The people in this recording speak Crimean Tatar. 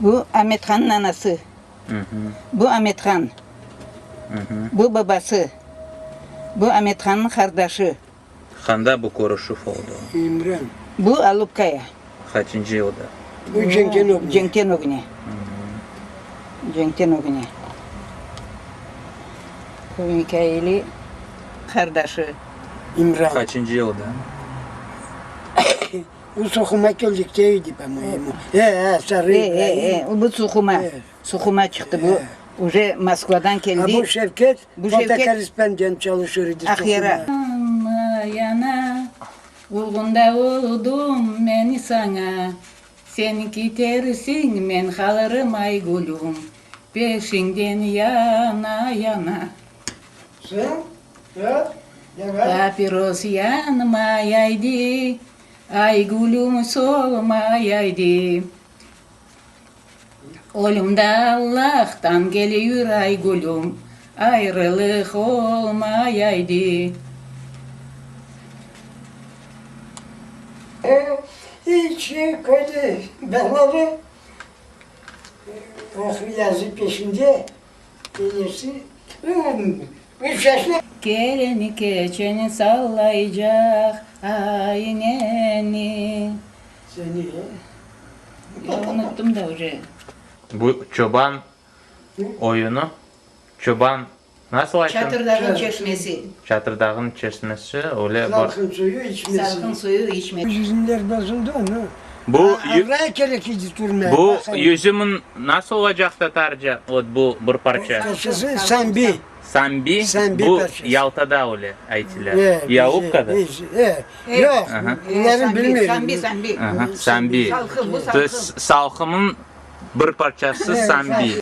Bu Amethannıñ anası. Bu Amethan. Bu babası. Bu Amethannıñ qardaşı. Qanda bu körüşüv oldı? İmran. Bu Alupkaya. Qaçıncı yılda? Bu cenkten ögüne. Cenkten ögüne. Cenkten ögüne. Bu Mikaili qardaşı. İmran. Qaçıncı yılda? Bu Suhuma keldik deydi, po-moyemu. E, e, sarı E, e, e, bu Suhuma. Suhuma çıqtı bu, uje Moskvadan keldi. A bu Şevket, Bu Şevket fotokorrespondent çalışır idi Aqyara. Suhumda. Yana, Vurğunda oldım men saña, Sen kitersiñ, men qalırım, Aygülüm, Peşiñden yana-yana. Sen, tut, davay. Papiros yanmayaydı, Aygülüm solmayaydı. Ölüm de Allahtan keliyür, Aygülüm, Ayrılıq olmayaydı. İçi köyde balalı oqu yazı peşinde enesi üç yaşına. Keleni keçeni sallaycaq, ayneni. Seni. Ya unuttım da uje. Bu çoban oyunı, çoban nasıl aytın? Çatırdağın çeşmesi. Çatırdağın çeşmesi öyle bir. Salqın suyu içmesi. Salqın suyu içmesi. Yüzümler bozuldı onı. Bu Avray kerek idi turmaya. Bu yüzümin nasıl olacaq tatarca, vot bu bir parça? Parçası sambi. Sambi, Sambi bu parçası. Yaltada öyle aytıla. E, Yaupkada? E, yoq, onları bilmeyim. Sambi, sambi. Aha, sambi. Salqım, bu To salqım. est salqımnıñ bir parçası sambi.